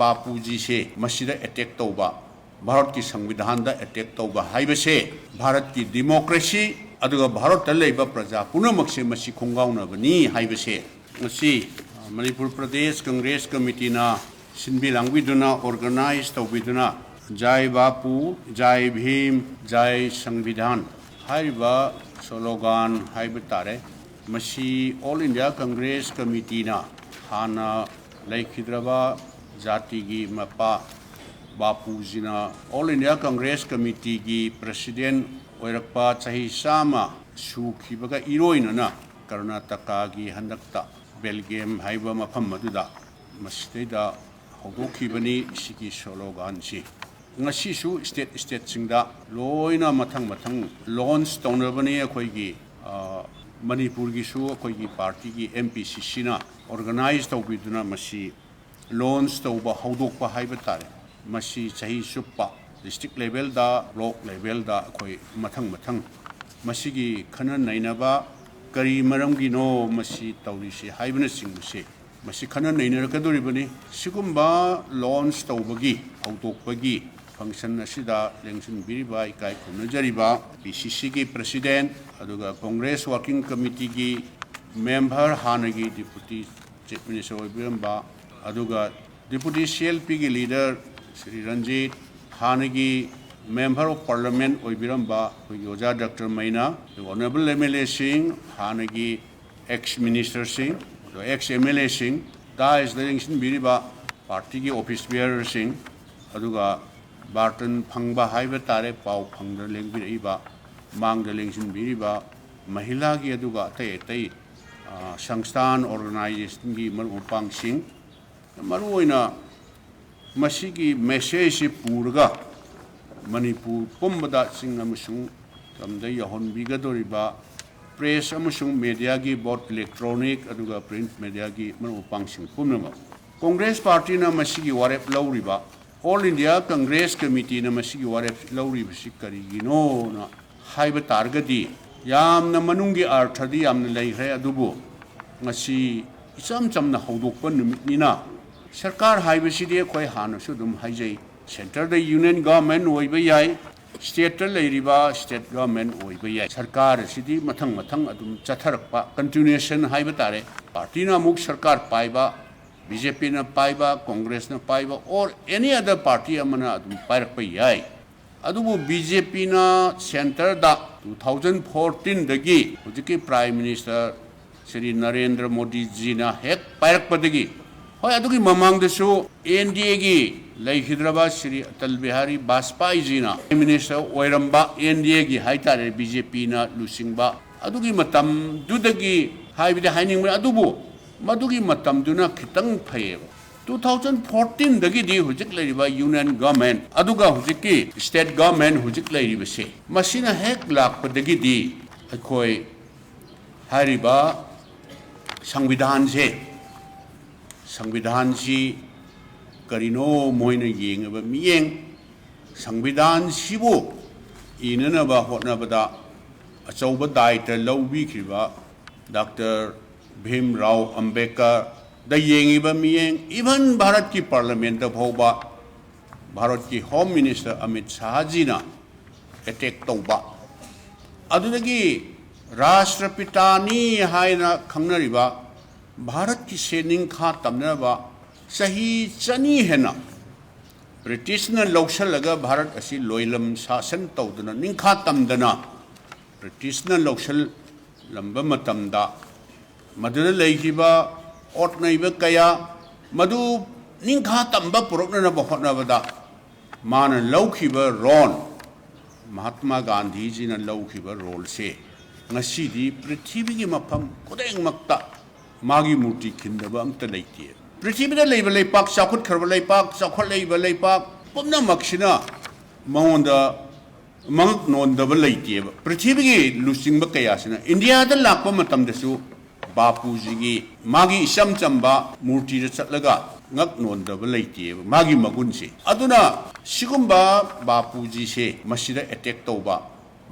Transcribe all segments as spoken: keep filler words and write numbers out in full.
ꯕꯥꯄꯨꯖꯤꯁꯦ ꯃꯁꯤꯗ ꯑꯦꯇꯦꯛ ꯇꯧꯕ, ꯚꯥꯔꯠꯀꯤ ꯁꯪꯕꯤꯙꯥꯟꯗ ꯑꯦꯇꯦꯛ ꯇꯧꯕ ꯍꯥꯏꯕꯁꯦ ꯚꯥꯔꯠꯀꯤ ꯗꯤꯃꯣꯀ꯭ꯔꯦꯁꯤ ꯑꯗꯨꯒ ꯚꯥꯔꯠꯇ ꯂꯩꯕ ꯄ꯭ꯔꯖꯥ ꯄꯨꯝꯅꯃꯛꯁꯦ ꯃꯁꯤ ꯈꯣꯡꯒꯥꯎꯅꯕꯅꯤ ꯍꯥꯏꯕꯁꯦ ꯉꯁꯤ, ꯑ, ꯃꯅꯤꯄꯨꯔ ꯄ꯭ꯔꯗꯦꯁ ꯀꯪꯒ꯭ꯔꯦꯁ ꯀꯃꯤꯇꯤꯅ ꯁꯤꯟꯕꯤ ꯂꯥꯡꯕꯤꯗꯨꯅ, ꯑꯣꯔꯒꯅꯥꯏꯖ ꯇꯧꯕꯤꯗꯨꯅ, "ꯖꯥꯏ ꯕꯥꯄꯨ, ꯖꯥꯏ ꯚꯤꯝ, ꯖꯥꯏ ꯁꯪꯕꯤꯙꯥꯟ" ꯍꯥꯏꯔꯤꯕ ꯁ꯭ꯂꯣꯒꯥꯟ ꯍꯥꯏꯕ ꯇꯥꯔꯦ, ꯃꯁꯤ ꯑꯣꯜ ꯏꯟꯗꯤꯌꯥ ꯀꯪꯒ꯭ꯔꯦꯁ ꯀꯃꯤꯇꯤꯅ ꯍꯥꯟꯅ ꯂꯩꯈꯤꯗ꯭ꯔꯕ ꯖꯥꯇꯤꯒꯤ ꯃꯄꯥ ꯕꯥꯄꯨꯖꯤꯅ ꯑꯣꯜ ꯏꯟꯗꯤꯌꯥ ꯀꯪꯒ꯭ꯔꯦꯁ ꯀꯃꯤꯇꯤꯒꯤ ꯄ꯭ꯔꯁꯤꯗꯦꯟ ꯑꯣꯏꯔꯛꯄ ꯆꯍꯤ ꯆꯥꯝꯃ ꯁꯨꯈꯤꯕꯒ ꯏꯔꯣꯏꯅꯅ ꯀꯔꯅꯥꯇꯀꯥꯒꯤ ꯍꯟꯗꯛꯇ ꯕꯦꯜꯒꯦꯝ ꯍꯥꯏꯕ ꯃꯐꯝ ꯑꯗꯨꯗ ꯃꯁꯤꯗꯩꯗ ꯍꯧꯗꯣꯛꯈꯤꯕꯅꯤ꯫ ꯁꯤꯒꯤ ꯁ꯭ꯂꯣꯒꯥꯟꯁꯤ ꯉꯁꯤꯁꯨ ꯁ꯭ꯇꯦꯠ ꯁ꯭ꯇꯦꯠꯁꯤꯡꯗ ꯂꯣꯏꯅ ꯃꯊꯪ ꯃꯊꯪ ꯂꯣꯟꯆ ꯇꯧꯅꯕꯅꯤ꯫ ꯑꯩꯈꯣꯏꯒꯤ, ꯑ, ꯃꯅꯤꯄꯨꯔꯒꯤꯁꯨ ꯑꯩꯈꯣꯏꯒꯤ ꯄꯥꯔꯇꯤꯒꯤ ꯑꯦꯝ ꯄꯤ ꯁꯤ ꯁꯤꯅ ꯑꯣꯔꯒꯅꯥꯏꯖ ꯇꯧꯕꯤꯗꯨꯅ ꯃꯁꯤ ꯂꯣꯟꯆ ꯇꯧꯕ, ꯍꯧꯗꯣꯛꯄ ꯍꯥꯏꯕ ꯇꯥꯔꯦ꯫ ꯃꯁꯤ ꯆꯍꯤ ꯆꯨꯞꯄ ꯗꯤꯁꯇ꯭ꯔꯤꯛ ꯂꯦꯚꯦꯜꯗ, ꯕ꯭ꯂꯣꯛ ꯂꯦꯚꯦꯜꯗ ꯑꯩꯈꯣꯏ ꯃꯊꯪ ꯃꯊꯪ ꯃꯁꯤꯒꯤ ꯈꯟꯅ ꯅꯩꯅꯕ ꯀꯔꯤ ꯃꯔꯝꯒꯤꯅꯣ ꯃꯁꯤ ꯇꯧꯔꯤꯁꯤ ꯍꯥꯏꯕꯅꯆꯤꯡꯕꯁꯦ ꯃꯁꯤ ꯈꯟꯅ ꯅꯩꯅꯔꯛꯀꯗꯧꯔꯤꯕꯅꯤ꯫ ꯁꯤꯒꯨꯝꯕ ꯂꯣꯟꯆ ꯇꯧꯕꯒꯤ, ꯍꯧꯗꯣꯛꯄꯒꯤ ꯐꯪꯁꯟ ꯑꯁꯤꯗ ꯂꯦꯡꯁꯤꯟꯕꯤꯔꯤꯕ ꯏꯀꯥꯏ ꯈꯨꯝꯅꯖꯔꯤꯕ ꯄꯤ ꯁꯤ ꯁꯤꯒꯤ ꯄ꯭ꯔꯁꯤꯗꯦꯟ, ꯑꯗꯨꯒ ꯀꯣꯡꯒ꯭ꯔꯦꯁ ꯋꯥꯔꯀꯤꯡ ꯀꯃꯤꯇꯤꯒꯤ ꯃꯦꯝꯕꯔ, ꯍꯥꯟꯅꯒꯤ ꯗꯤꯄꯨꯇꯤ ꯆꯤꯐ ꯃꯤꯅꯤꯁꯇꯔ ꯑꯣꯏꯕꯤꯔꯝꯕ, ꯑꯗꯨꯒ ꯗꯤꯄꯨꯇꯤ ꯁꯤ ꯑꯦꯜ ꯄꯤꯒꯤ ꯂꯤꯗꯔ ꯁ꯭ꯔꯤ ꯔꯟꯖꯤꯠ, ꯍꯥꯟꯅꯒꯤ ꯃꯦꯝꯕꯔ ꯑꯣꯐ ꯄꯥꯔꯂꯤꯌꯥꯃꯦꯟ ꯑꯣꯏꯕꯤꯔꯝꯕ ꯑꯩꯈꯣꯏꯒꯤ ꯑꯣꯖꯥ ꯗꯥꯛꯇꯔ ꯃꯩꯅꯥ, ꯑꯗꯨꯒ ꯑꯣꯅꯔꯦꯕꯜ ꯑꯦꯝ ꯑꯦꯜ ꯑꯦꯁꯤꯡ, ꯍꯥꯟꯅꯒꯤ ꯑꯦꯛꯁ ꯃꯤꯅꯤꯁꯇꯔꯁꯤꯡ, ꯑꯗꯨꯒ ꯑꯦꯛꯁ ꯑꯦꯝ ꯑꯦꯜ ꯑꯦꯁꯤꯡ, ꯗꯥꯏꯁꯇ ꯂꯦꯡꯁꯤꯟꯕꯤꯔꯤꯕ ꯄꯥꯔꯇꯤꯒꯤ ꯑꯣꯐꯤꯁ ꯕꯤꯌꯔꯁꯤꯡ, ꯑꯗꯨꯒ ꯕꯥꯔꯇꯟ ꯐꯪꯕ ꯍꯥꯏꯕ ꯇꯥꯔꯦ, ꯄꯥꯎ ꯐꯪꯗꯅ ꯂꯦꯡꯕꯤꯔꯛꯏꯕ, ꯃꯥꯡꯗ ꯂꯦꯡꯁꯤꯟꯕꯤꯔꯤꯕ ꯃꯍꯤꯂꯥꯒꯤ, ꯑꯗꯨꯒ ꯑꯇꯩ ꯑꯇꯩ, ꯑ, ꯁꯪꯁꯊꯥꯟ, ꯑꯣꯔꯒꯅꯥꯏꯖꯦꯁꯟꯒꯤ ꯃꯔꯨꯞ ꯃꯄꯥꯡꯁꯤꯡ, ꯃꯔꯨꯑꯣꯏꯅ ꯃꯁꯤꯒꯤ ꯃꯦꯁꯦꯖꯁꯤ ꯄꯨꯔꯒ ꯃꯅꯤꯄꯨꯔ ꯄꯨꯝꯕꯗ ꯆꯤꯡ ꯑꯃꯁꯨꯡ ꯇꯝꯗ ꯌꯧꯍꯟꯕꯤꯒꯗꯧꯔꯤꯕ ꯄ꯭ꯔꯦꯁ ꯑꯃꯁꯨꯡ ꯃꯦꯗꯤꯌꯥꯒꯤ, ꯕꯣꯠ ꯏꯂꯦꯛꯇ꯭ꯔꯣꯅꯤꯛ ꯑꯗꯨꯒ ꯄ꯭ꯔꯤꯟꯠ ꯃꯦꯗꯤꯌꯥꯒꯤ ꯃꯔꯨꯞ ꯃꯄꯥꯡꯁꯤꯡ ꯄꯨꯝꯅꯃꯛ, ꯀꯣꯡꯒ꯭ꯔꯦꯁ ꯄꯥꯔꯇꯤꯅ ꯃꯁꯤꯒꯤ ꯋꯥꯔꯦꯞ ꯂꯧꯔꯤꯕ, ꯑꯣꯜ ꯏꯟꯗꯤꯌꯥ ꯀꯪꯒ꯭ꯔꯦꯁ ꯀꯃꯤꯇꯤꯅ ꯃꯁꯤꯒꯤ ꯋꯥꯔꯦꯞ ꯂꯧꯔꯤꯕꯁꯤ ꯀꯔꯤꯒꯤꯅꯣꯅ ꯍꯥꯏꯕ ꯇꯥꯔꯒꯗꯤ, ꯌꯥꯝꯅ ꯃꯅꯨꯡꯒꯤ ꯑꯥꯔꯊꯗꯤ ꯌꯥꯝꯅ ꯂꯩꯈ꯭ꯔꯦ, ꯑꯗꯨꯕꯨ ꯉꯁꯤ ꯏꯆꯝ ꯆꯝꯅ ꯍꯧꯗꯣꯛꯄ ꯅꯨꯃꯤꯠꯅꯤꯅ ꯁꯔꯀꯥꯔ ꯍꯥꯏꯕꯁꯤꯗꯤ ꯑꯩꯈꯣꯏ ꯍꯥꯟꯅꯁꯨ ꯑꯗꯨꯝ ꯍꯥꯏꯖꯩ, ꯁꯦꯟꯇꯔꯗ ꯌꯨꯅꯤꯌꯟ ꯒꯚꯔꯟꯃꯦꯟ ꯑꯣꯏꯕ ꯌꯥꯏ, ꯁ꯭ꯇꯦꯠꯇ ꯂꯩꯔꯤꯕ ꯁ꯭ꯇꯦꯠ ꯒꯚꯔꯟꯃꯦꯟ ꯑꯣꯏꯕ ꯌꯥꯏ꯫ ꯁꯔꯀꯥꯔ ꯑꯁꯤꯗꯤ ꯃꯊꯪ ꯃꯊꯪ ꯑꯗꯨꯝ ꯆꯠꯊꯔꯛꯄ, ꯀꯟꯇꯤꯅ꯭ꯌꯨꯑꯦꯁꯟ ꯍꯥꯏꯕ ꯇꯥꯔꯦ꯫ ꯄꯥꯔꯇꯤꯅ ꯑꯃꯨꯛ ꯁꯔꯀꯥꯔ ꯄꯥꯏꯕ, ꯕꯤ ꯖꯦ ꯄꯤꯅ ꯄꯥꯏꯕ, ꯀꯣꯡꯒ꯭ꯔꯦꯁꯅ ꯄꯥꯏꯕ, or any other party ꯑꯃꯅ ꯑꯗꯨꯝ ꯄꯥꯏꯔꯛꯄ ꯌꯥꯏ꯫ ꯑꯗꯨꯕꯨ ꯕꯤ ꯖꯦ ꯄꯤꯅ ꯁꯦꯟꯇꯔꯗ two thousand fourteen ꯗꯒꯤ ꯍꯧꯖꯤꯛꯀꯤ ꯄ꯭ꯔꯥꯏꯝ ꯃꯤꯅꯤꯁꯇꯔ ꯁ꯭ꯔꯤ ꯅꯔꯦꯟꯗ꯭ꯔ ꯃꯣꯗꯤꯖꯤꯅ ꯍꯦꯛ ꯄꯥꯏꯔꯛꯄꯗꯒꯤ, ꯍꯣꯏ, ꯑꯗꯨꯒꯤ ꯃꯃꯥꯡꯗꯁꯨ ꯑꯦꯟ ꯗꯤ ꯑꯦꯒꯤ ꯂꯩꯈꯤꯗ꯭ꯔꯕ ꯁ꯭ꯔꯤ ꯑꯇꯜ ꯕꯤꯍꯥꯔꯤ ꯕꯥꯖꯄꯥꯏꯖꯤꯅ ꯄ꯭ꯔꯥꯏꯝ ꯃꯤꯅꯤꯁꯇꯔ ꯑꯣꯏꯔꯝꯕ, ꯑꯦꯟ ꯗꯤ ꯑꯦꯒꯤ ꯍꯥꯏꯇꯥꯔꯦ, ꯕꯤ ꯖꯦ ꯄꯤꯅ ꯂꯨꯆꯤꯡꯕ, ꯑꯗꯨꯒꯤ ꯃꯇꯝꯗꯨꯗꯒꯤ ꯍꯥꯏꯕꯗꯤ ꯍꯥꯏꯅꯤꯡꯕꯅꯤ꯫ ꯑꯗꯨꯕꯨ ꯃꯗꯨꯒꯤ ꯃꯇꯝꯗꯨꯅ ꯈꯤꯇꯪ ꯐꯩꯌꯦꯕ꯫ Two thousand fourteen ꯗꯒꯤꯗꯤ ꯍꯧꯖꯤꯛ ꯂꯩꯔꯤꯕ ꯌꯨꯅꯤꯌꯟ ꯒꯚꯔꯟꯃꯦꯟ ꯑꯗꯨꯒ ꯍꯧꯖꯤꯛꯀꯤ ꯁ꯭ꯇꯦꯠ ꯒꯚꯔꯟꯃꯦꯟ ꯍꯧꯖꯤꯛ ꯂꯩꯔꯤꯕꯁꯦ, ꯃꯁꯤꯅ ꯍꯦꯛ ꯂꯥꯛꯄꯗꯒꯤꯗꯤ ꯑꯩꯈꯣꯏ ꯍꯥꯏꯔꯤꯕ ꯁꯪꯕꯤꯙꯥꯟꯁꯦ, ꯁꯪꯕꯤꯙꯥꯟꯁꯤ ꯀꯔꯤꯅꯣ ꯃꯣꯏꯅ ꯌꯦꯡꯉꯤꯕ ꯃꯤꯠꯌꯦꯡ, ꯁꯪꯕꯤꯙꯥꯟꯁꯤꯕꯨ ꯏꯅꯅꯕ ꯍꯣꯠꯅꯕꯗ ꯑꯆꯧꯕ ꯗꯥꯏꯇ ꯂꯧꯕꯤꯈꯤꯕ ꯗꯥꯛꯇꯔ ꯚꯤꯝ ꯔꯥꯎ ꯑꯝꯕꯦꯗꯀꯔꯗ ꯌꯦꯡꯉꯤꯕ ꯃꯤꯠꯌꯦꯡ, even ꯚꯥꯔꯠꯀꯤ ꯄꯥꯔꯂꯤꯌꯥꯃꯦꯟꯠꯇ ꯐꯥꯎꯕ ꯚꯥꯔꯠꯀꯤ ꯍꯣꯝ ꯃꯤꯅꯤꯁꯇꯔ ꯑꯃꯤꯠ ꯁꯥꯍꯖꯤꯅ ꯑꯦꯇꯦꯛ ꯇꯧꯕ, ꯑꯗꯨꯗꯒꯤ ꯔꯥꯁꯇ꯭ꯔꯄꯤꯇꯥꯅꯤ ꯍꯥꯏꯅ ꯈꯪꯅꯔꯤꯕ ꯚꯥꯔꯠꯀꯤꯁꯦ ꯅꯤꯡꯈꯥ ꯇꯝꯅꯅꯕ ꯆꯍꯤ ꯆꯅꯤ ꯍꯦꯟꯅ ꯕ꯭ꯔꯤꯇꯤꯁꯅ ꯂꯧꯁꯤꯜꯂꯒ ꯚꯥꯔꯠ ꯑꯁꯤ ꯂꯣꯏꯂꯝ ꯁꯥꯁꯟ ꯇꯧꯗꯅ, ꯅꯤꯡꯈꯥ ꯇꯝꯗꯅ ꯕ꯭ꯔꯤꯇꯤꯁꯅ ꯂꯧꯁꯤꯜꯂꯝꯕ ꯃꯇꯝꯗ ꯃꯗꯨꯗ ꯂꯩꯈꯤꯕ ꯑꯣꯠ ꯅꯩꯕ ꯀꯌꯥ, ꯃꯗꯨ ꯅꯤꯡꯈꯥ ꯇꯝꯕ ꯄꯨꯔꯛꯅꯅꯕ ꯍꯣꯠꯅꯕꯗ ꯃꯥꯅ ꯂꯧꯈꯤꯕ ꯔꯣꯜ, ꯃꯍꯥꯠꯃꯥ ꯒꯥꯟꯙꯤꯖꯤꯅ ꯂꯧꯈꯤꯕ ꯔꯣꯜꯁꯦ ꯉꯁꯤꯗꯤ ꯄ꯭ꯔꯤꯊꯤꯕꯤꯒꯤ ꯃꯐꯝ ꯈꯨꯗꯤꯡꯃꯛꯇ ꯃꯥꯒꯤ ꯃꯨꯔꯇꯤ ꯈꯤꯟꯗꯕ ꯑꯝꯇ ꯂꯩꯇꯦ꯫ ꯄ꯭ꯔꯤꯊꯤꯕꯤꯗ ꯂꯩꯕ ꯂꯩꯄꯥꯛ, ꯆꯥꯎꯈꯠꯈ꯭ꯔꯕ ꯂꯩꯄꯥꯛ, ꯆꯥꯎꯈꯠꯂꯛꯏꯕ ꯂꯩꯄꯥꯛ ꯄꯨꯝꯅꯃꯛꯁꯤꯅ ꯃꯉꯣꯟꯗ ꯃꯉꯛ ꯅꯣꯟꯗꯕ ꯂꯩꯇꯦꯕ꯫ ꯄ꯭ꯔꯤꯊꯤꯕꯤꯒꯤ ꯂꯨꯆꯤꯡꯕ ꯀꯌꯥꯁꯤꯅ ꯏꯟꯗꯤꯌꯥꯗ ꯂꯥꯛꯄ ꯃꯇꯝꯗꯁꯨ ꯕꯥꯄꯨꯖꯤꯒꯤ ꯃꯥꯒꯤ ꯏꯆꯝ ꯆꯝꯕ ꯃꯨꯔꯇꯤꯗ ꯆꯠꯂꯒ ꯉꯛ ꯅꯣꯟꯗꯕ ꯂꯩꯇꯦꯕ, ꯃꯥꯒꯤ ꯃꯒꯨꯟꯁꯦ꯫ ꯑꯗꯨꯅ ꯁꯤꯒꯨꯝꯕ ꯕꯥꯄꯨꯖꯤꯁꯦ ꯃꯁꯤꯗ ꯑꯦꯇꯦꯛ ꯇꯧꯕ,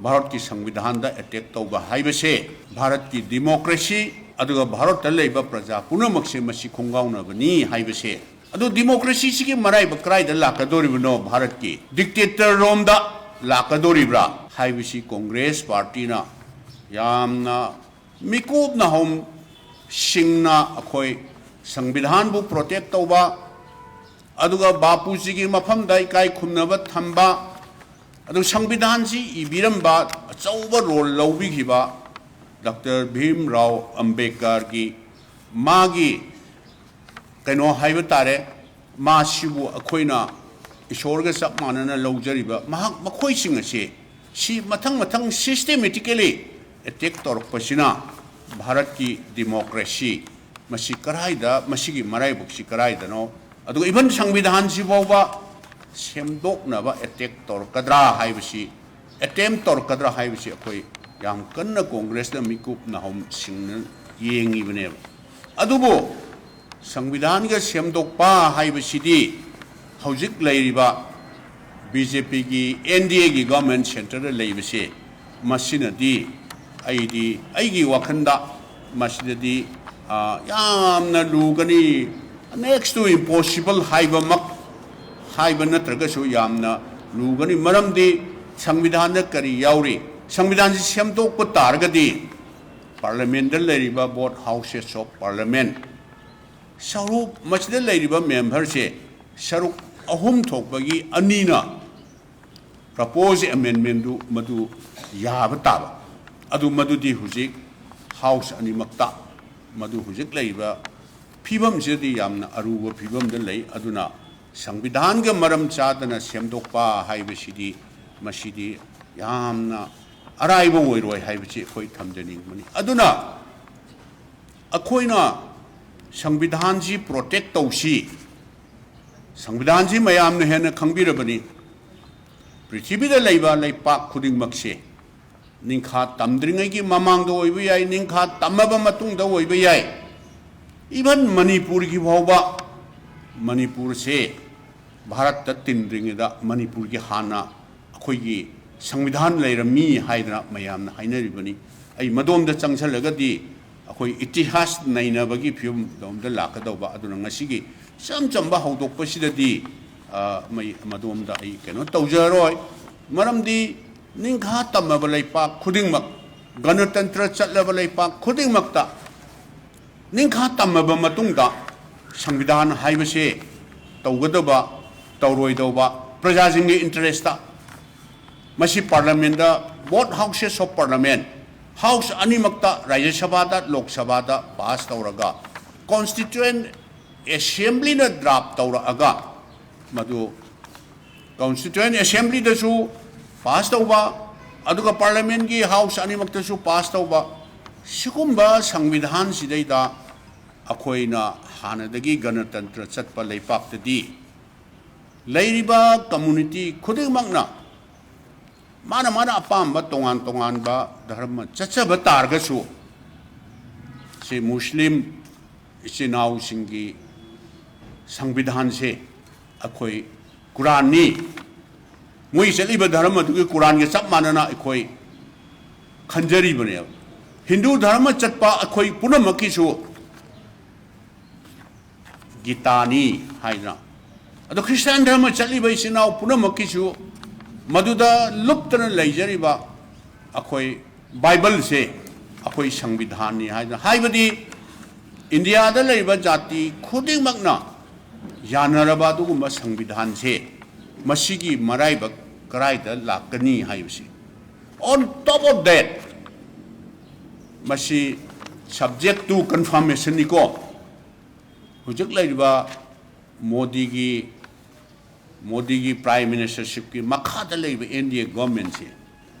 ꯚꯥꯔꯠꯀꯤ ꯁꯪꯕꯤꯙꯥꯟꯗ ꯑꯦꯇꯦꯛ ꯇꯧꯕ ꯍꯥꯏꯕꯁꯦ ꯚꯥꯔꯠꯀꯤ ꯗꯤꯃꯣꯀ꯭ꯔꯦꯁꯤ ꯑꯗꯨꯒ ꯚꯥꯔꯠꯇ ꯂꯩꯕ ꯄ꯭ꯔꯖꯥ ꯄꯨꯝꯅꯃꯛꯁꯦ ꯃꯁꯤ ꯈꯣꯡꯒꯥꯎꯅꯕꯅꯤ ꯍꯥꯏꯕꯁꯦ ꯑꯗꯨ ꯗꯤꯃꯣꯀ꯭ꯔꯦꯁꯤꯁꯤꯒꯤ ꯃꯔꯥꯏꯕꯛ ꯀꯗꯥꯏꯗ ꯂꯥꯛꯀꯗꯧꯔꯤꯕꯅꯣ? ꯚꯥꯔꯠꯀꯤ ꯗꯤꯛꯇꯦꯇꯔ ꯔꯣꯝꯗ ꯂꯥꯛꯀꯗꯧꯔꯤꯕ꯭ꯔꯥ ꯍꯥꯏꯕꯁꯤ ꯀꯣꯡꯒ꯭ꯔꯦꯁ ꯄꯥꯔꯇꯤꯅ ꯌꯥꯝꯅ ꯃꯤꯀꯨꯞꯅ ꯍꯧꯁꯤꯡꯅ ꯑꯩꯈꯣꯏ ꯁꯪꯕꯤꯙꯥꯟꯕꯨ ꯄ꯭ꯔꯣꯇꯦꯛ ꯇꯧꯕ, ꯑꯗꯨꯒ ꯕꯥꯄꯨꯖꯤꯒꯤ ꯃꯐꯝꯗ ꯏꯀꯥꯏ ꯈꯨꯝꯅꯕ ꯊꯝꯕ, ꯑꯗꯨ ꯁꯪꯕꯤꯙꯥꯟꯁꯤ ꯏꯕꯤꯔꯝꯕ, ꯑꯆꯧꯕ ꯔꯣꯜ ꯂꯧꯕꯤꯈꯤꯕ ꯗꯣꯛꯇꯔ ꯚꯤꯝ ꯔꯥꯎ ꯑꯝꯕꯦꯗꯀꯔꯒꯤ ꯃꯥꯒꯤ ꯀꯩꯅꯣ ꯍꯥꯏꯕ ꯇꯥꯔꯦ, ꯃꯥꯁꯤꯕꯨ ꯑꯩꯈꯣꯏꯅ ꯏꯁꯣꯔꯒ ꯆꯞ ꯃꯥꯟꯅꯅ ꯂꯧꯖꯔꯤꯕ ꯃꯍꯥꯛ, ꯃꯈꯣꯏꯁꯤꯡ ꯑꯁꯤ ꯁꯤ ꯃꯊꯪ ꯃꯊꯪ systematically attack ꯇꯧꯔꯛꯄꯁꯤꯅ ꯚꯥꯔꯠꯀꯤ ꯗꯤꯃꯣꯀ꯭ꯔꯦꯁꯤ ꯃꯁꯤ ꯀꯔꯥꯏꯗ, ꯃꯁꯤꯒꯤ ꯃꯔꯥꯏꯕꯛꯁꯤ ꯀꯔꯥꯏꯗꯅꯣ? ꯑꯗꯨꯒ even ꯁꯪꯕꯤꯙꯥꯟꯁꯤ ꯐꯥꯎꯕ ꯁꯦꯝꯗꯣꯛꯅꯕ attack ꯇꯧꯔꯛꯀꯗ꯭ꯔꯥ ꯍꯥꯏꯕꯁꯤ, attempt ꯇꯧꯔꯛꯀꯗ꯭ꯔꯥ ꯍꯥꯏꯕꯁꯤ ꯑꯩꯈꯣꯏ ꯌꯥꯝ ꯀꯟꯅ ꯀꯣꯡꯒ꯭ꯔꯦꯁꯅ ꯃꯤꯀꯨꯞ ꯅꯥꯍꯨꯝꯁꯤꯡꯅ ꯌꯦꯡꯉꯤꯕꯅꯦꯕ꯫ ꯑꯗꯨꯕꯨ ꯁꯪꯕꯤꯙꯥꯟꯒ ꯁꯦꯝꯗꯣꯛꯄ ꯍꯥꯏꯕꯁꯤꯗꯤ ꯍꯧꯖꯤꯛ ꯂꯩꯔꯤꯕ ꯕꯤ ꯖꯦ ꯄꯤꯒꯤ ꯑꯦꯟ ꯗꯤ ꯑꯦꯒꯤ ꯒꯣꯔꯃꯦꯟ ꯁꯦꯟꯇꯔꯗ ꯂꯩꯕꯁꯦ, ꯃꯁꯤꯅꯗꯤ ꯑꯩꯗꯤ, ꯑꯩꯒꯤ ꯋꯥꯈꯜꯗ ꯃꯁꯤꯗꯗꯤ, ꯑ, ꯌꯥꯝꯅ ꯂꯨꯒꯅꯤ, next to impossible ꯍꯥꯏꯕꯃꯛ ꯍꯥꯏꯕ ꯅꯠꯇ꯭ꯔꯒꯁꯨ ꯌꯥꯝꯅ ꯂꯨꯒꯅꯤ꯫ ꯃꯔꯝꯗꯤ ꯁꯪꯕꯤꯙꯥꯟꯗ ꯀꯔꯤ ꯌꯥꯎꯔꯤ? ꯁꯪꯕꯤꯙꯥꯟꯁꯤ ꯁꯦꯝꯗꯣꯛꯄ ꯇꯥꯔꯒꯗꯤ ꯄꯥꯔꯂꯤꯌꯥꯃꯦꯟꯗ ꯂꯩꯔꯤꯕ both houses of parliament ꯁꯔꯨꯛ, ꯃꯁꯤꯗ ꯂꯩꯔꯤꯕ ꯃꯦꯝꯕꯔꯁꯦ ꯁꯔꯨꯛ ꯑꯍꯨꯝ ꯊꯣꯛꯄꯒꯤ ꯑꯅꯤꯅ proposed amendmentꯗꯨ ꯃꯗꯨ ꯌꯥꯕ ꯇꯥꯕ꯫ ꯑꯗꯨ ꯃꯗꯨꯗꯤ ꯍꯧꯖꯤꯛ ꯍꯥꯎꯁ ꯑꯅꯤꯃꯛꯇ ꯃꯗꯨ ꯍꯧꯖꯤꯛ ꯂꯩꯔꯤꯕ ꯐꯤꯕꯝꯁꯤꯗꯗꯤ ꯌꯥꯝꯅ ꯑꯔꯨꯕ ꯐꯤꯕꯝꯗ ꯂꯩ꯫ ꯑꯗꯨꯅ ꯁꯪꯕꯤꯙꯥꯟꯒ ꯃꯔꯝ ꯆꯥꯗꯅ ꯁꯦꯝꯗꯣꯛꯄ ꯍꯥꯏꯕꯁꯤꯗꯤ, ꯃꯁꯤꯗꯤ ꯌꯥꯝꯅ ꯑꯔꯥꯏꯕ ꯑꯣꯏꯔꯣꯏ ꯍꯥꯏꯕꯁꯤ ꯑꯩꯈꯣꯏ ꯊꯝꯖꯅꯤꯡꯕꯅꯤ꯫ ꯑꯗꯨꯅ ꯑꯩꯈꯣꯏꯅ ꯁꯪꯕꯤꯙꯥꯟꯁꯤ protect ꯇꯧꯁꯤ꯫ ꯁꯪꯕꯤꯙꯥꯟꯁꯤ ꯃꯌꯥꯝꯅ ꯍꯦꯟꯅ ꯈꯪꯕꯤꯔꯕꯅꯤ꯫ ꯄ꯭ꯔꯤꯊꯤꯕꯤꯗ ꯂꯩꯕ ꯂꯩꯄꯥꯛ ꯈꯨꯗꯤꯡꯃꯛꯁꯦ ꯅꯤꯡꯈꯥ ꯇꯝꯗ꯭ꯔꯤꯉꯩꯒꯤ ꯃꯃꯥꯡꯗ ꯑꯣꯏꯕ ꯌꯥꯏ, ꯅꯤꯡꯈꯥ ꯇꯝꯃꯕ ꯃꯇꯨꯡꯗ ꯑꯣꯏꯕ ꯌꯥꯏ꯫ Even ꯃꯅꯤꯄꯨꯔꯒꯤ ꯐꯥꯎꯕ, ꯃꯅꯤꯄꯨꯔꯁꯦ ꯚꯥꯔꯠꯇ ꯇꯤꯟꯗ꯭ꯔꯤꯉꯩꯗ ꯃꯅꯤꯄꯨꯔꯒꯤ ꯍꯥꯟꯅ ꯑꯩꯈꯣꯏꯒꯤ ꯁꯪꯕꯤꯙꯥꯟ ꯂꯩꯔꯝꯃꯤ ꯍꯥꯏꯗꯅ ꯃꯌꯥꯝꯅ ꯍꯥꯏꯅꯔꯤꯕꯅꯤ꯫ ꯑꯩ ꯃꯗꯣꯝꯗ ꯆꯪꯁꯜꯂꯒꯗꯤ ꯑꯩꯈꯣꯏ ꯏꯇꯤꯍꯥꯁ ꯅꯩꯅꯕꯒꯤ ꯐꯤꯕꯝꯗꯣꯝꯗ ꯂꯥꯛꯀꯗꯧꯕ꯫ ꯑꯗꯨꯅ ꯉꯁꯤꯒꯤ ꯏꯆꯝ ꯆꯝꯕ ꯍꯧꯗꯣꯛꯄꯁꯤꯗꯗꯤ, ꯑ, ꯃꯩ-, ꯃꯗꯣꯝꯗ ꯑꯩ ꯀꯩꯅꯣ ꯇꯧꯖꯔꯣꯏ꯫ ꯃꯔꯝꯗꯤ ꯅꯤꯡꯈꯥ ꯇꯝꯃꯕ ꯂꯩꯄꯥꯛ ꯈꯨꯗꯤꯡꯃꯛ, ꯒꯅꯇꯟꯇ꯭ꯔ ꯆꯠꯂꯕ ꯂꯩꯄꯥꯛ ꯈꯨꯗꯤꯡꯃꯛꯇ ꯅꯤꯡꯈꯥ ꯇꯝꯃꯕ ꯃꯇꯨꯡꯗ ꯁꯪꯕꯤꯙꯥꯟ ꯍꯥꯏꯕꯁꯦ ꯇꯧꯒꯗꯕ, ꯇꯧꯔꯣꯏꯗꯧꯕ, ꯄ꯭ꯔꯖꯥꯁꯤꯡꯒꯤ interest, ꯃꯁꯤ parliament, both houses of parliament, house ꯑꯅꯤꯃꯛꯇ, ꯔꯥꯖ꯭ꯌ ꯁꯚꯥꯗ, ꯂꯣꯛ ꯁꯚꯥꯗ pass ꯇꯧꯔꯒ, constituent assemblyꯅ draft ꯇꯧꯔꯛꯑꯒ, ꯃꯗꯨ constituent assemblyꯗꯁꯨ pass ꯇꯧꯕ, ꯑꯗꯨꯒ parliamentꯀꯤ house ꯑꯅꯤꯃꯛꯇꯁꯨ pass ꯇꯧꯕ, ꯁꯤꯒꯨꯝꯕ ꯁꯪꯕꯤꯙꯥꯟꯁꯤꯗꯩꯗ ꯑꯩꯈꯣꯏꯅ ꯍꯥꯟꯅꯗꯒꯤ ꯒꯅꯇꯟꯇ꯭ꯔ ꯆꯠꯄ ꯂꯩꯄꯥꯛꯇꯗꯤ ꯂꯩꯔꯤꯕ community ꯈꯨꯗꯤꯡꯃꯛꯅ ꯃꯥꯅ ꯃꯥꯅ ꯑꯄꯥꯝꯕ ꯇꯣꯉꯥꯟ ꯇꯣꯉꯥꯟꯕ ꯙꯔꯃ ꯆꯠꯆꯕ ꯇꯥꯔꯒꯁꯨ, ꯁꯤ ꯃꯨꯁꯂꯤꯝ ꯏꯆꯤꯟ ꯏꯅꯥꯎꯁꯤꯡꯒꯤ ꯁꯪꯕꯤꯙꯥꯟꯁꯦ ꯑꯩꯈꯣꯏ ꯀꯨꯔꯥꯟꯅꯤ, ꯃꯣꯏ ꯆꯠꯂꯤꯕ ꯙꯔꯃꯗꯨꯒꯤ ꯀꯨꯔꯥꯟꯒ ꯆꯞ ꯃꯥꯟꯅꯅ ꯑꯩꯈꯣꯏ ꯈꯟꯖꯔꯤꯕꯅꯦꯕ꯫ ꯍꯤꯟꯗꯨ ꯙꯔꯃ ꯆꯠꯄ ꯑꯩꯈꯣꯏ ꯄꯨꯝꯅꯃꯛꯀꯤꯁꯨ ꯒꯤꯇꯥꯅꯤ ꯍꯥꯏꯗꯅ, ꯑꯗꯣ ꯈ꯭ꯔꯤꯁꯇꯥꯟ ꯙꯔꯃ ꯆꯠꯂꯤꯕ ꯏꯆꯤꯟ ꯏꯅꯥꯎ ꯄꯨꯝꯅꯃꯛꯀꯤꯁꯨ ꯃꯗꯨꯗ ꯂꯨꯞꯇꯅ ꯂꯩꯖꯔꯤꯕ ꯑꯩꯈꯣꯏ ꯕꯥꯏꯕꯜꯁꯦ ꯑꯩꯈꯣꯏ ꯁꯪꯕꯤꯙꯥꯟꯅꯤ ꯍꯥꯏꯗꯅ, ꯍꯥꯏꯕꯗꯤ ꯏꯟꯗꯤꯌꯥꯗ ꯂꯩꯔꯤꯕ ꯖꯥꯇꯤ ꯈꯨꯗꯤꯡꯃꯛꯅ ꯌꯥꯅꯔꯕ ꯑꯗꯨꯒꯨꯝꯕ ꯁꯪꯕꯤꯙꯥꯟꯁꯦ, ꯃꯁꯤꯒꯤ ꯃꯔꯥꯏꯕꯛ ꯀꯔꯥꯏꯗ ꯂꯥꯛꯀꯅꯤ ꯍꯥꯏꯕꯁꯤ꯫ On top of that, ꯃꯁꯤ subject to confirmationꯅꯤꯀꯣ꯫ ꯍꯧꯖꯤꯛ ꯂꯩꯔꯤꯕ ꯃꯣꯗꯤꯒꯤ, ꯃꯣꯗꯤꯒꯤ prime ministershipꯀꯤ ꯃꯈꯥꯗ ꯂꯩꯔꯤꯕ N D A governmentꯁꯦ,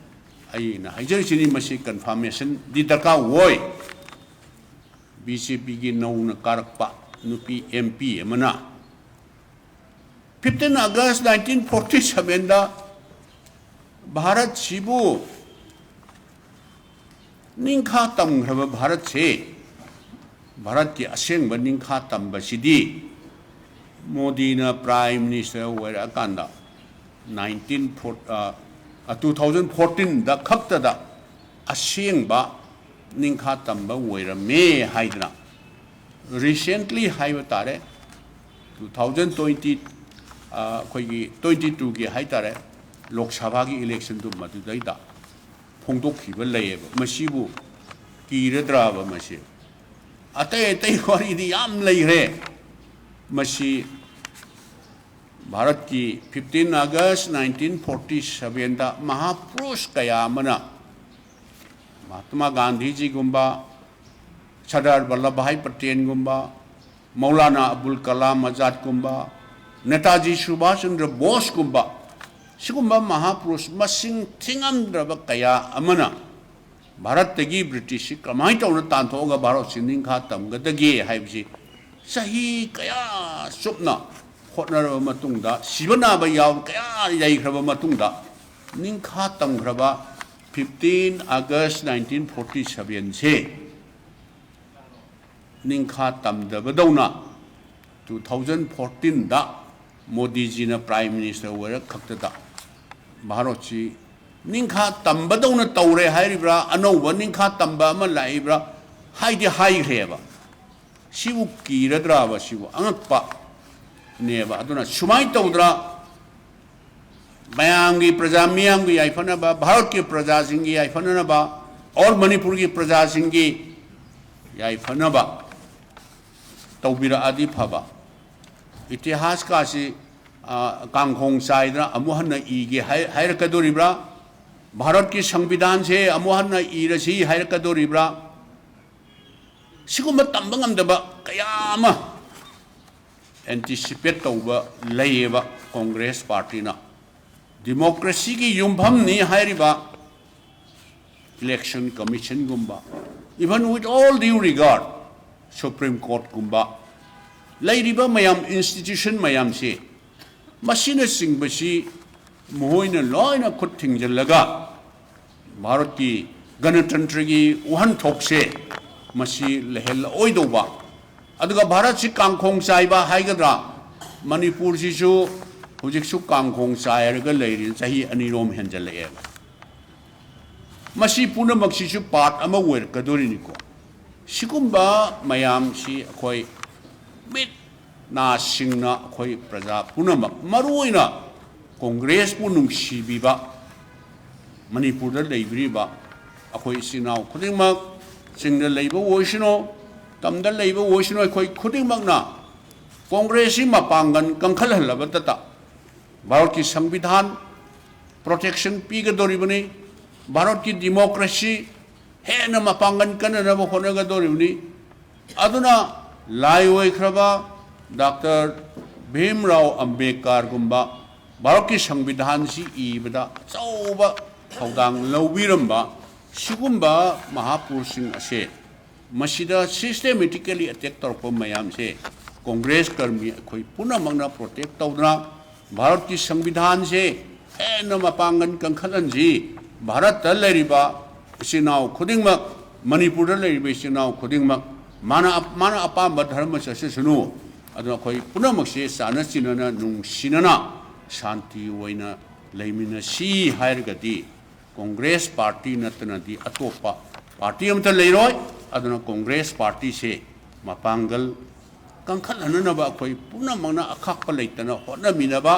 ꯑꯩꯅ ꯍꯥꯏꯖꯔꯤꯁꯤꯅꯤ, ꯃꯁꯤ confirmationꯗꯤ ꯗꯔꯀꯥꯔ ꯑꯣꯏ꯫ B J Pꯒꯤ ꯅꯧꯅ ꯀꯥꯔꯛꯄ ꯅꯨꯄꯤ M P ꯑꯃꯅ fifteen August nineteen forty sevenꯗ ꯚꯥꯔꯠꯁꯤꯕꯨ ꯅꯤꯡꯈꯥ ꯇꯝꯈ꯭ꯔꯕ ꯚꯥꯔꯠꯁꯦ, ꯚꯥꯔꯠꯀꯤ ꯑꯁꯦꯡꯕ ꯅꯤꯡꯈꯥ ꯇꯝꯕꯁꯤꯗꯤ ꯃꯣꯗꯤꯅ prime minister ꯑꯣꯏꯔꯛꯑꯀꯥꯟꯗ nineteen forty, ꯑ, two thousand fourteenꯗ ꯈꯛꯇꯗ ꯑꯁꯦꯡꯕ ꯅꯤꯡꯈꯥ ꯇꯝꯕ ꯑꯣꯏꯔꯝꯃꯦ ꯍꯥꯏꯗꯅ, recently ꯍꯥꯏꯕ ꯇꯥꯔꯦ, ꯇꯨ ꯊꯥꯎꯖꯟ ꯇ꯭ꯋꯦꯟꯇꯤ, ꯑꯩꯈꯣꯏꯒꯤ ꯇ꯭ꯋꯦꯟꯇꯤ ꯇꯨꯒꯤ ꯍꯥꯏ ꯇꯥꯔꯦ, ꯂꯣꯛ ꯁꯚꯥꯒꯤ ꯏꯂꯦꯛꯁꯟꯗꯨ ꯃꯗꯨꯗꯩꯗ ꯐꯣꯡꯗꯣꯛꯈꯤꯕ ꯂꯩꯌꯦꯕ꯫ ꯃꯁꯤꯕꯨ ꯀꯤꯔꯗ꯭ꯔꯕ ꯃꯁꯤ? ꯑꯇꯩ ꯑꯇꯩ ꯋꯥꯔꯤꯗꯤ ꯌꯥꯝ ꯂꯩꯈ꯭ꯔꯦ꯫ ꯃꯁꯤ ꯚꯥꯔꯠꯀꯤ ꯐꯤꯐꯇꯤꯟ ꯑꯥꯒꯁ ꯅꯥꯏꯟꯇꯤꯟ ꯐꯣꯔꯇꯤ ꯁꯚꯦꯟꯗ ꯃꯍꯥꯄꯨꯔꯨꯁ ꯀꯌꯥ ꯑꯃꯅ, ꯃꯍꯥꯇꯃꯥ ꯒꯥꯟꯙꯤꯖꯤꯒꯨꯝꯕ, ꯁꯔꯗꯥꯔ ꯚꯜꯂꯚꯚꯥꯏ ꯄꯇꯦꯜꯒꯨꯝꯕ, ꯃꯧꯂꯥꯅꯥ ꯑꯕꯨꯜ ꯀꯂꯥꯝ ꯑꯖꯥꯗꯀꯨꯝꯕ, ꯅꯦꯇꯥꯖꯤ ꯁꯨꯚꯥꯁ ꯆꯟꯗ꯭ꯔ ꯕꯣꯁꯀꯨꯝꯕ, ꯁꯤꯒꯨꯝꯕ ꯃꯍꯥꯄꯨꯔꯨꯁ ꯃꯁꯤꯡ ꯊꯤꯉꯝꯗ꯭ꯔꯕ ꯀꯌꯥ ꯑꯃꯅ ꯚꯥꯔꯠꯇꯒꯤ ꯕ꯭ꯔꯤꯇꯤꯁꯁꯤ ꯀꯃꯥꯏꯅ ꯇꯧꯅ ꯇꯥꯟꯊꯣꯛꯑꯒ ꯚꯥꯔꯠꯁꯤ ꯅꯤꯡꯈꯥ ꯇꯝꯒꯗꯒꯦ ꯍꯥꯏꯕꯁꯤ ꯆꯍꯤ ꯀꯌꯥ ꯆꯨꯞꯅ ꯍꯣꯠꯅꯔꯕ ꯃꯇꯨꯡꯗ, ꯁꯤꯕ ꯅꯥꯕ ꯌꯥꯎ ꯀꯌꯥ ꯂꯩꯈ꯭ꯔꯕ ꯃꯇꯨꯡꯗ, ꯅꯤꯡꯈꯥ ꯇꯝꯈ꯭ꯔꯕ ꯐꯤꯐꯇꯤꯟ ꯑꯥꯒꯁ ꯅꯥꯏꯟꯇꯤꯟ ꯐꯣꯔꯇꯤ ꯁꯚꯦꯟꯁꯦ ꯅꯤꯡꯈꯥ ꯇꯝꯗꯕꯗꯧꯅ, ꯇꯨ ꯊꯥꯎꯖꯟ ꯐꯣꯔꯇꯤꯟꯗ ꯃꯣꯗꯤꯖꯤꯅ ꯄ꯭ꯔꯥꯏꯝ ꯃꯤꯅꯤꯁꯇꯔ ꯑꯣꯏꯔꯛ ꯈꯛꯇꯗ ꯚꯥꯔꯠꯁꯤ ꯅꯤꯡꯈꯥ ꯇꯝꯕꯗꯧꯅ ꯇꯧꯔꯦ ꯍꯥꯏꯔꯤꯕ꯭ꯔꯥ, ꯑꯅꯧꯕ ꯅꯤꯡꯈꯥ ꯇꯝꯕ ꯑꯃ ꯂꯥꯛꯏꯕ꯭ꯔꯥ ꯍꯥꯏꯗꯤ ꯍꯥꯏꯈ꯭ꯔꯦꯕ꯫ ꯁꯤꯕꯨ ꯀꯤꯔꯗ꯭ꯔꯕ? ꯁꯤꯕꯨ ꯑꯉꯛꯄꯅꯦꯕ꯫ ꯑꯗꯨꯅ ꯁꯨꯃꯥꯏꯅ ꯇꯧꯗ꯭ꯔꯥ, ꯃꯌꯥꯝꯒꯤ, ꯄ꯭ꯔꯖꯥ ꯃꯤꯌꯥꯝꯒꯤ ꯌꯥꯏꯐꯅꯕ, ꯚꯥꯔꯠꯀꯤ ꯄ꯭ꯔꯖꯥꯁꯤꯡꯒꯤ ꯌꯥꯏꯐꯅꯅꯕ, ꯑꯣꯔ ꯃꯅꯤꯄꯨꯔꯒꯤ ꯄ꯭ꯔꯖꯥꯁꯤꯡꯒꯤ ꯌꯥꯏꯐꯅꯕ ꯇꯧꯕꯤꯔꯛꯑꯗꯤ ꯐꯕ꯫ ꯏꯇꯤꯍꯥꯁꯀꯥꯁꯤ, ꯑ, ꯀꯥꯡꯈꯣꯡ ꯆꯥꯏꯗꯅ ꯑꯃꯨꯛ ꯍꯟꯅ ꯏꯒꯦ ꯍꯥꯏ-, ꯍꯥꯏꯔꯛꯀꯗꯣꯔꯤꯕ꯭ꯔꯥ? ꯚꯥꯔꯠꯀꯤ ꯁꯪꯕꯤꯙꯥꯟꯁꯦ ꯑꯃꯨꯛ ꯍꯟꯅ ꯏꯔꯁꯤ ꯍꯥꯏꯔꯛꯀꯗꯣꯔꯤꯕ꯭ꯔꯥ? ꯁꯤꯒꯨꯝꯕ ꯇꯝꯕ ꯉꯝꯗꯕ ꯀꯌꯥ ꯑꯃ ꯑꯦꯟꯇꯤꯁꯤꯄꯦꯠ ꯇꯧꯕ ꯂꯩꯌꯦꯕ ꯀꯣꯡꯒ꯭ꯔꯦꯁ ꯄꯥꯔꯇꯤꯅ꯫ ꯗꯤꯃꯣꯀ꯭ꯔꯦꯁꯤꯒꯤ ꯌꯨꯝꯐꯝꯅꯤ ꯍꯥꯏꯔꯤꯕ ꯏꯂꯦꯛꯁꯟ ꯀꯃꯤꯁꯟꯒꯨꯝꯕ, even with all due regard, ꯁꯨꯄ꯭ꯔꯤꯝ ꯀꯣꯔꯠꯀꯨꯝꯕ, ꯂꯩꯔꯤꯕ ꯃꯌꯥꯝ, ꯏꯟꯁꯇꯤꯇ꯭ꯌꯨꯁꯟ ꯃꯌꯥꯝꯁꯤ, ꯃꯁꯤꯅꯆꯤꯡꯕꯁꯤ ꯃꯈꯣꯏꯅ ꯂꯣꯏꯅ ꯈꯨꯠ ꯊꯤꯡꯖꯤꯜꯂꯒ ꯚꯥꯔꯠꯀꯤ ꯒꯅꯇꯟꯇ꯭ꯔꯒꯤ ꯋꯥꯍꯟꯊꯣꯛꯁꯦ ꯃꯁꯤ ꯂꯩꯍꯜꯂꯛꯑꯣꯏꯗꯧꯕ꯫ ꯑꯗꯨꯒ ꯚꯥꯔꯠꯁꯤ ꯀꯥꯡꯈꯣꯡ ꯆꯥꯏꯕ ꯍꯥꯏꯒꯗ꯭ꯔꯥ, ꯃꯅꯤꯄꯨꯔꯁꯤꯁꯨ ꯍꯧꯖꯤꯛꯁꯨ ꯀꯥꯡꯈꯣꯡ ꯆꯥꯏꯔꯒ ꯂꯩꯔꯤ, ꯆꯍꯤ ꯑꯅꯤꯔꯣꯝ ꯍꯦꯟꯖꯜꯂꯛꯑꯦꯕ꯫ ꯃꯁꯤ ꯄꯨꯝꯅꯃꯛꯁꯤꯁꯨ ꯄꯥꯔꯠ ꯑꯃ ꯑꯣꯏꯔꯛꯀꯗꯣꯔꯤꯅꯤꯀꯣ꯫ ꯁꯤꯒꯨꯝꯕ ꯃꯌꯥꯝꯁꯤ ꯑꯩꯈꯣꯏ ꯃꯤꯠ ꯅꯥꯁꯤꯡꯅ ꯑꯩꯈꯣꯏ ꯄ꯭ꯔꯖꯥ ꯄꯨꯝꯅꯃꯛ, ꯃꯔꯨꯑꯣꯏꯅ ꯀꯣꯡꯒ꯭ꯔꯦꯁꯄꯨ ꯅꯨꯡꯁꯤꯕꯤꯕ ꯃꯅꯤꯄꯨꯔꯗ ꯂꯩꯕꯤꯔꯤꯕ ꯑꯩꯈꯣꯏ ꯏꯆꯤꯟ ꯏꯅꯥꯎ ꯈꯨꯗꯤꯡꯃꯛ, ꯆꯤꯡꯗ ꯂꯩꯕ ꯑꯣꯏꯁꯅꯨ, ꯇꯝꯗ ꯂꯩꯕ ꯑꯣꯏꯁꯅꯨ, ꯑꯩꯈꯣꯏ ꯈꯨꯗꯤꯡꯃꯛꯅ ꯀꯣꯡꯒ꯭ꯔꯦꯁꯁꯤ ꯃꯄꯥꯡꯒꯜ ꯀꯟꯈꯠꯍꯜꯂꯕꯗꯇ ꯚꯥꯔꯠꯀꯤ ꯁꯪꯕꯤꯙꯥꯟ ꯄ꯭ꯔꯣꯇꯦꯛꯁꯟ ꯄꯤꯒꯗꯧꯔꯤꯕꯅꯤ꯫ ꯚꯥꯔꯠꯀꯤ ꯗꯤꯃꯣꯀ꯭ꯔꯦꯁꯤ ꯍꯦꯟꯅ ꯃꯄꯥꯡꯒꯜ ꯀꯟꯅꯅꯕ ꯍꯣꯠꯅꯒꯗꯧꯔꯤꯕꯅꯤ꯫ ꯑꯗꯨꯅ ꯂꯥꯏ ꯑꯣꯏꯈ꯭ꯔꯕ ꯗꯥꯛꯇꯔ ꯚꯤꯝꯔꯥꯎ ꯑꯝꯕꯦꯗꯀꯔꯒꯨꯝꯕ ꯚꯥꯔꯠꯀꯤ ꯁꯪꯕꯤꯙꯥꯟꯁꯤ ꯏꯕꯗ ꯑꯆꯧꯕ ꯊꯧꯗꯥꯡ ꯂꯧꯕꯤꯔꯝꯕ ꯁꯤꯒꯨꯝꯕ ꯃꯍꯥꯄꯨꯔꯨꯁꯁꯤꯡ ꯑꯁꯦ ꯃꯁꯤꯗ systematically attack ꯇꯧꯔꯛꯄ ꯃꯌꯥꯝꯁꯦ ꯀꯣꯡꯒ꯭ꯔꯦꯁ ꯀꯔꯃꯤ ꯑꯩꯈꯣꯏ ꯄꯨꯝꯅꯃꯛꯅ ꯄ꯭ꯔꯣꯇꯦꯛ ꯇꯧꯗꯨꯅ ꯚꯥꯔꯠꯀꯤ ꯁꯪꯕꯤꯙꯥꯟꯁꯦ ꯍꯦꯟꯅ ꯃꯄꯥꯡꯒꯜ ꯀꯟꯈꯠꯍꯟꯁꯤ꯫ ꯚꯥꯔꯠꯇ ꯂꯩꯔꯤꯕ ꯏꯆꯤꯟ ꯏꯅꯥꯎ ꯈꯨꯗꯤꯡꯃꯛ, ꯃꯅꯤꯄꯨꯔꯗ ꯂꯩꯔꯤꯕ ꯏꯆꯤꯟ ꯏꯅꯥꯎ ꯈꯨꯗꯤꯡꯃꯛ, ꯃꯥꯅ, ꯃꯥꯅ ꯑꯄꯥꯝꯕ ꯙꯔꯃ ꯆꯠꯆꯁꯅꯨ꯫ ꯑꯗꯨꯅ ꯑꯩꯈꯣꯏ ꯄꯨꯝꯅꯃꯛꯁꯦ ꯆꯥꯟꯅ ꯆꯤꯟꯅꯅ, ꯅꯨꯡꯁꯤꯅꯅ, ꯁꯥꯟꯇꯤ ꯑꯣꯏꯅ ꯂꯩꯃꯤꯟꯅꯁꯤ ꯍꯥꯏꯔꯒꯗꯤ ꯀꯣꯡꯒ꯭ꯔꯦꯁ ꯄꯥꯔꯇꯤ ꯅꯠꯇꯅꯗꯤ ꯑꯇꯣꯞꯄ ꯄꯥꯔꯇꯤ ꯑꯃꯠꯇ ꯂꯩꯔꯣꯏ꯫ ꯑꯗꯨꯅ ꯀꯣꯡꯒ꯭ꯔꯦꯁ ꯄꯥꯔꯇꯤꯁꯦ ꯃꯄꯥꯡꯒꯜ ꯀꯟꯈꯠꯍꯟꯅꯅꯕ ꯑꯩꯈꯣꯏ ꯄꯨꯝꯅꯃꯛꯅ ꯑꯈꯥꯛꯄ ꯂꯩꯇꯅ ꯍꯣꯠꯅꯃꯤꯟꯅꯕ,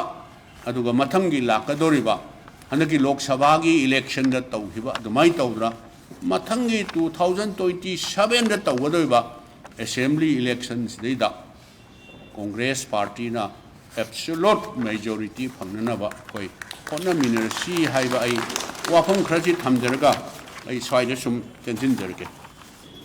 ꯑꯗꯨꯒ ꯃꯊꯪꯒꯤ ꯂꯥꯛꯀꯗꯧꯔꯤꯕ ꯍꯟꯗꯛꯀꯤ ꯂꯣꯛ ꯁꯚꯥꯒꯤ ꯏꯂꯦꯛꯁꯟꯗ ꯇꯧꯈꯤꯕ ꯑꯗꯨꯃꯥꯏꯅ ꯇꯧꯗꯅ ꯃꯊꯪꯒꯤ two thousand twenty sevenꯗ ꯇꯧꯒꯗꯧꯔꯤꯕ ꯑꯦꯁꯦꯝꯕ꯭ꯂꯤ ꯏꯂꯦꯛꯁꯟꯁꯤꯗꯩꯗ ꯀꯣꯡꯒ꯭ꯔꯦꯁ ꯄꯥꯔꯇꯤꯅ absolute majority ꯐꯪꯅꯅꯕ ꯑꯩꯈꯣꯏ ꯍꯣꯠꯅꯃꯤꯟꯅꯔꯁꯤ ꯍꯥꯏꯕ ꯑꯩ ꯋꯥꯐꯝ ꯈꯔꯁꯤ ꯊꯝꯖꯔꯒ ꯑꯩ ꯁ꯭ꯋꯥꯏꯗ ꯁꯨꯝ ꯇꯦꯟꯁꯤꯟꯖꯔꯒꯦ꯫